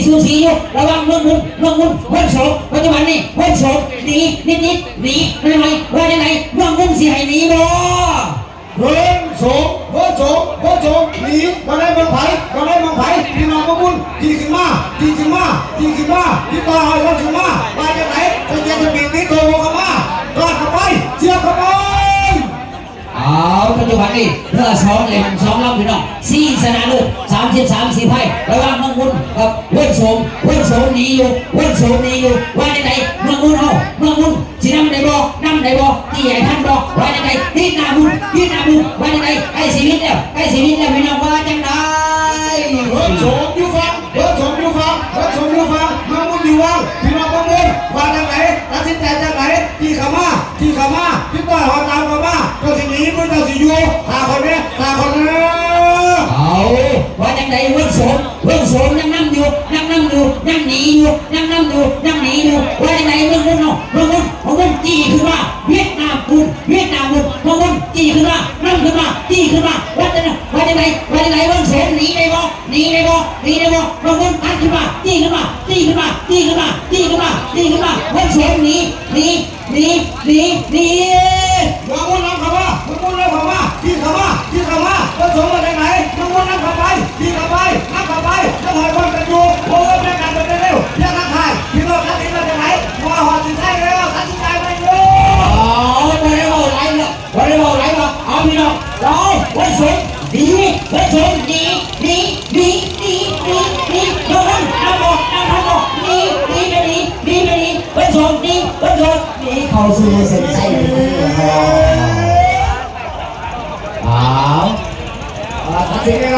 ສູສີຢູ່ ລະຫວ່າງເມືອງມຸນ ເມືອງມຸນ ເຮືອນໂສມ. ປັດຈຸບັນນີ້ເຮືອນໂສມໜີນິດໆ ໜີໜ້ອຍໆ ວ່າຈັ່ງໃດ ເມືອງມຸນຊິໃຫ້ໜີບໍ່? ເຮືອນໂສມ ເຮືອນໂສມ ເຮືອນໂສມໜີ ບໍ່ໄດ້ເມືອງໃຜ ບໍ່ໄດ້ເມືອງໃຜ ພີ່ນ້ອງເມືອງມຸນ ທີ່ຂຶ້ນມາ ທີ່ຂຶ້ນມາ ທີ່ຂຶ້ນມາ ທີ່ຕໍ່ໃຫ້ເພິ່ນຂຶ້ນມາ ວ່າຈັ່ງໃດ ເຈົ້າເຈຍຈະປີຕິດໂຕບໍ່ເຂົ້າມາ ກອດເຂົ້າໄປ ສຽບເຂົ້າໄປ. ເອົາ ປັດຈຸບັນນີ້ເຮືອສອງເຫຼັ້ມສອງລຳ ພີ່ນ້ອງ ຊິງຊະນະເລີດ ສາມສິບສາມສີໄພ ລະຫວ່າງເມືອງມຸນກັບເຮືອນໂສມ ເຮືອນໂສມໜີຢູ່ ເຮືອນໂສມໜີຢູ່ ວ່າຈັ່ງໃດ ເມືອງມຸນເຮົາ ເມືອງມຸນ ຊິນຳໄດ້ບໍ່ ນຳໄດ້ບໍ່ ຕີໃຫ້ທັນບໍ່ ວ່າຈັ່ງໃດ ຕິດໜ້າບຸນ ຕິດໜ້າບຸນ ວ່າຈັ່ງໃດ ໃກ້ຊິວິດແລ້ວ ໃກ້ຊິວິດແລ້ວ ພີ່ນ້ອງ ວ່າຈັ່ງໃດ? ເຮືອນໂສມຢູ່ຝັ່ງ ເຮືອນໂສມຢູ່ຝັ່ງ ເຮືອນໂສມຢູ່ຝັ່ງ ເມືອງມຸນຢູ່ວັງ ພີ່ນ້ອງເມືອງມຸນ ວ່າຈັ່ງໃດ ຕັດສິນໃຈຈັ່ງໃດ ຕີເຂົ້າມາ ຕີເຂົ້າມາ ຕິດຕໍ່ຫອດຕາມເຂົ້າມາ ເຈົ້າຊິໜີ ເພິ່ນເຈົ້າຊິຢູ່ ຖ້າຂ້ອຍແດ່ ຖ້າຂ້ອຍແດ່. ເອົາ ວ່າຈັ່ງໃດ ເຮືອນໂສມ ເຮືອນໂສມຍັງນຳຢູ່ ຍັງນຳຢູ່ ຍັງໜີຢູ່ ຍັງນຳຢູ່ ຍັງໜີຢູ່ ວ່າຈັ່ງໃດ ເມືອງມຸນເຮົາ ເມືອງມຸນ ເມືອງມຸນ ຕີຂຶ້ນມາ ຫວຽດນາມບຸນ ຫວຽດນາມບຸນ ເມືອງມຸນ ຕີຂຶ້ນມາ ນຳຂຶ້ນມາ ຕີຂຶ້ນມາ ວ່າຈັ່ງໃດ ວ່າຈັ່ງໃດ ວ່າຈັ່ງໃດ ເມືອງໂສມໜີໄດ້ບໍ່ ໜີໄດ້ບໍ່ ໜີໄດ້ບໍ່ ເມືອງມຸນ ຕັດຂຶ້ນມາ ຕີຂຶ້ນມາ ຕີຂຶ້ນມາ ຕີຂຶ້ນມາ ຕີຂຶ້ນມາ ຕີຂຶ້ນມາ ເມືອງໂສມໜີ ໜີ ໜີ ໜີ ໜີ ເມືອງມຸນນຳເຂົ້າມາ ເມືອງມຸນນຳເຂົ້າມາ ຕີເຂົ້າມາ ຕີເຂົ້າມາ ເມືອງສົງວ່າຈັ່ງໃດ ເມືອງມຸນນຳເຂົ້າໄປ ຕີເຂົ້າໄປ ນຳເຂົ້າໄປ ນຳໃຫ້ຄົນກັນຢູ່ ໂອ້ຍ ແມ່ນກັນເປັນເລັວ ພຽງທັກທາຍ ພີ່ນ້ອງຕັດສິນວ່າຈັ່ງໃດ ວ່າຮອດສິນໄທແລ້ວ ຕັດສິນໃຈໄວ້ຢູ່. ເອົາ ບໍ່ໄດ້ເວົ້າຫຼາຍເນາະ ບໍ່ໄດ້ເວົ້າຫຼາຍເນາະ ເອົາ ພີ່ນ້ອງ ເອົາ ເມືອງສົງ ໜີ ເມືອງສົງ ໜີ ໜີ ໜີ ໜີ ໜີ ໜີ ເມືອງມຸນ ນຳບໍ່ ນຳທັນບໍ່ ໜີ ໜີໄປ ໜີ ໜີໄປ ໜີ ເມືອງສົງ ໜີ ເມືອງສົງ ໜີເຂົ້າສູ່ເສັ້ນໄຊ. ເອົາ ເອົາ ຕັດສິນເວລາ